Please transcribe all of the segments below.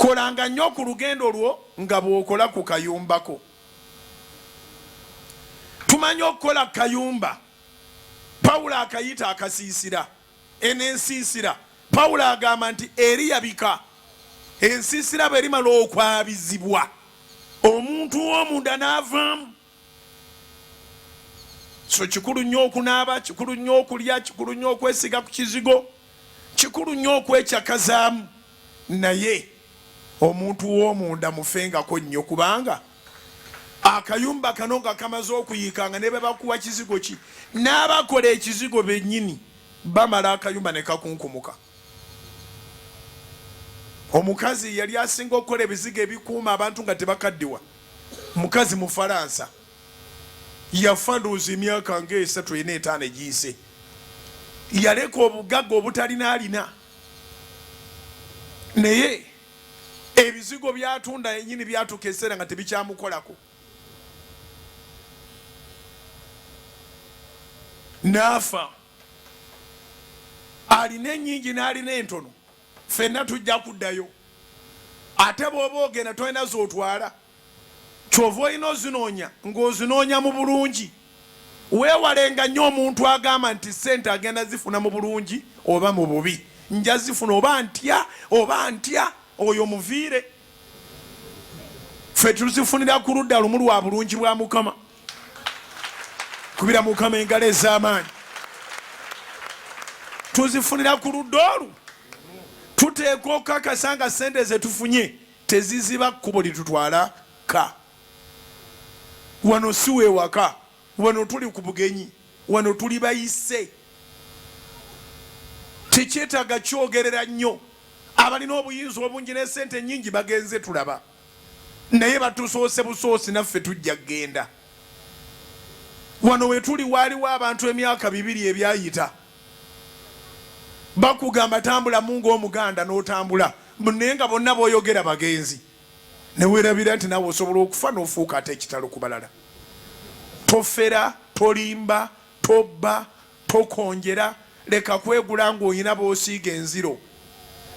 Kolanga nnyo ku lugendo lwo nga bw'okola ku kayumbako. Tumanyi okukola ku kayumba. Pawulo akayita akasiisira. Eno ensiisira Pawulo agamba nti eriyabika. Ensiisira bw'erimala okwabizibwa, omuntu w'omunda n'avaamu. So kikulu nnyo okunaaba, kikulu nnyo okulya, kikulu nnyo okwesiga ku kizigo, kikulu nnyo okwecakazaamu, naye omuntu w'omunda mufengako nnyo kubanga akayumba kano nga kamaze okuyiika nga ne bwe bakuwa kizigo ki, n'abakola ekizigo bennyini bamala akayumba ne kakunkumuka. Omukazi yali asinga okukola ebizigo ebikuuma abantu nga tebakaddiwa, mukazi Mufalansa. Yafa ndowooza emyaka ng'esatu ena etaano egiyise. Yaleka obugagga obutalina alina, naye ebizigo by'atunda yennyini byatuuka ekiseera nga tebikyamukolako. N'afa. Alina ennyingi n'alina entono, ffenna tujja kuddayo. Ate bw'oba ogenda tolina z'otwala. Ky'ova olina ozinoonya ng'ozinoonya mu bulungi. Weewalenga nnyo omuntu agamba nti ssente agenda zifuna mu bulungi oba mu bubi. Nja zifuna oba ntya oba ntya, oyo muviire. Ffe tuzifunira ku ludda lumu lwa bulungi bwa Mukama. Kubira Mukama engalo ez'amaanyi. Tuzifunira ku ludda olwo. Tuteekwa okukakasa nga ssente ze tufunye teziziba kkubo litutwala ka. Wano si we waka, wano tuli ku bugenyi, wano tuli bayise. Tekyetaaga kyogerera nnyo. Abalina obuyinza obungi ne ssente ennyingi bagenze tulaba, naye batusoose busoosi naffe tujja kugenda. Wano we tuli waaliwo abantu emyaka bibiri ebyayita bakugamba tambulamu ng'Omuganda n'otambula naye nga bonna b'oyogera bagenzi ne weerabira nti naawe osobola okufa n'ofuuka ate ekitalo ku balala. Tofera, tolimba, tobba, tokonjera, leka kwegula ng'olina b'osiiga enziro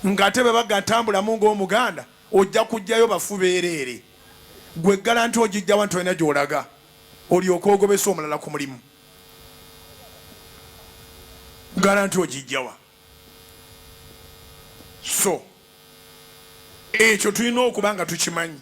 ng'ate bwe baga tambulamu ng'Omuganda ojja kuggyayo bafu beereere. Ggwe ggalanti ogiggya wa nti tolina gy'olaga olyoke ogobese omulala ku mulimu? Ggalanti ogiggya wa? So ekyo tulina okuba nga tukimanyi.